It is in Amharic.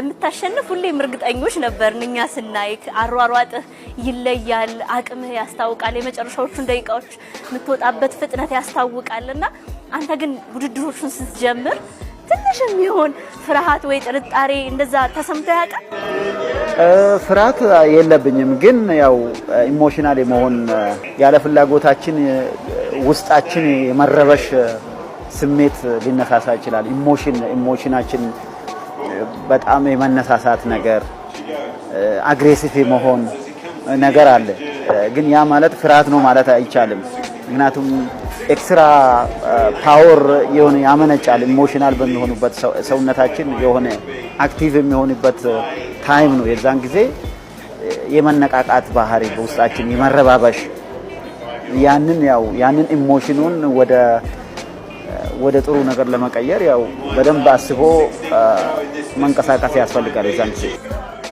እንደምታሸንፍ ሁሌም እርግጠኞች ነበርን። እኛ ስናይክ አሯሯጥህ ይለያል፣ አቅምህ ያስታውቃል፣ የመጨረሻዎቹን ደቂቃዎች የምትወጣበት ፍጥነት ያስታውቃል። እና አንተ ግን ውድድሮቹን ስትጀምር ትንሽ የሚሆን ፍርሃት ወይ ጥርጣሬ እንደዛ ተሰምቶ ያውቃል? ፍርሃት የለብኝም፣ ግን ያው emotional የመሆን፣ ያለ ፍላጎታችን ውስጣችን የመረበሽ ስሜት ሊነሳሳ ይችላል። Emotion ኣችን በጣም የመነሳሳት ነገር፣ aggressive የመሆን ነገር አለ። ግን ያ ማለት ፍርሃት ነው ማለት አይቻልም። ምክንያቱም extra power የሆነ ያመነጫል። Emotional በሚሆኑበት ሰውነታችን የሆነ active የሚሆንበት time ነው። የዛን ጊዜ የመነቃቃት ባህሪ፣ በውስጣችን የመረባበሽ፣ ያንን ያው ያንን emotion ኑን ወደ ጥሩ ነገር ለመቀየር ያው በደንብ አስቦ መንቀሳቀስ ያስፈልጋል የዛን ጊዜ።